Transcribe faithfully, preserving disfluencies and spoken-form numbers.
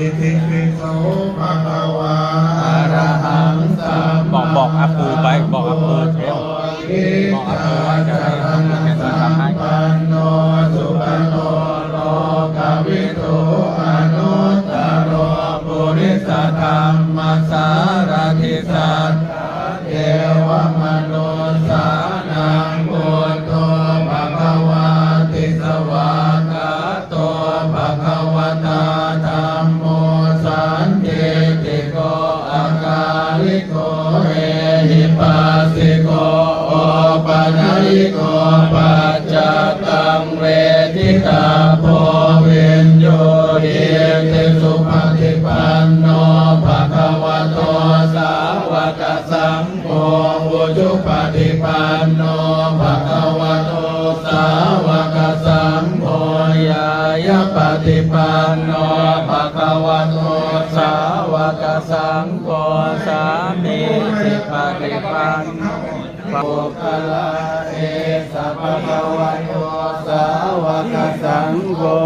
Itipi so bhagavā arahaṃ บอก บอกอาปูไป บอกอาปู sammāsambuddho บอกอาปูว่าจะให้ทำบุญให้ทำให้ vijjācaraṇasampanno sugato lokavidū anuttaro purisadammasārathi satthā devamanussānaṃ buddho bhagavāti. Svākkhāto bhagavatā dhammo sandiṭṭhiko akāliko ehipassiko opanayiko paccattaṃ veditabbo viññūhīti. Supaṭipanno bhagavato sāvakasaṅgho, ujupaṭipanno bhagavato sāvakasaṅgho, ñāyapaṭipanno bhagavato sāvakasaṅgho, sāmīcipaṭipanno puggalā, esa bhagavato sāvakasaṅgho,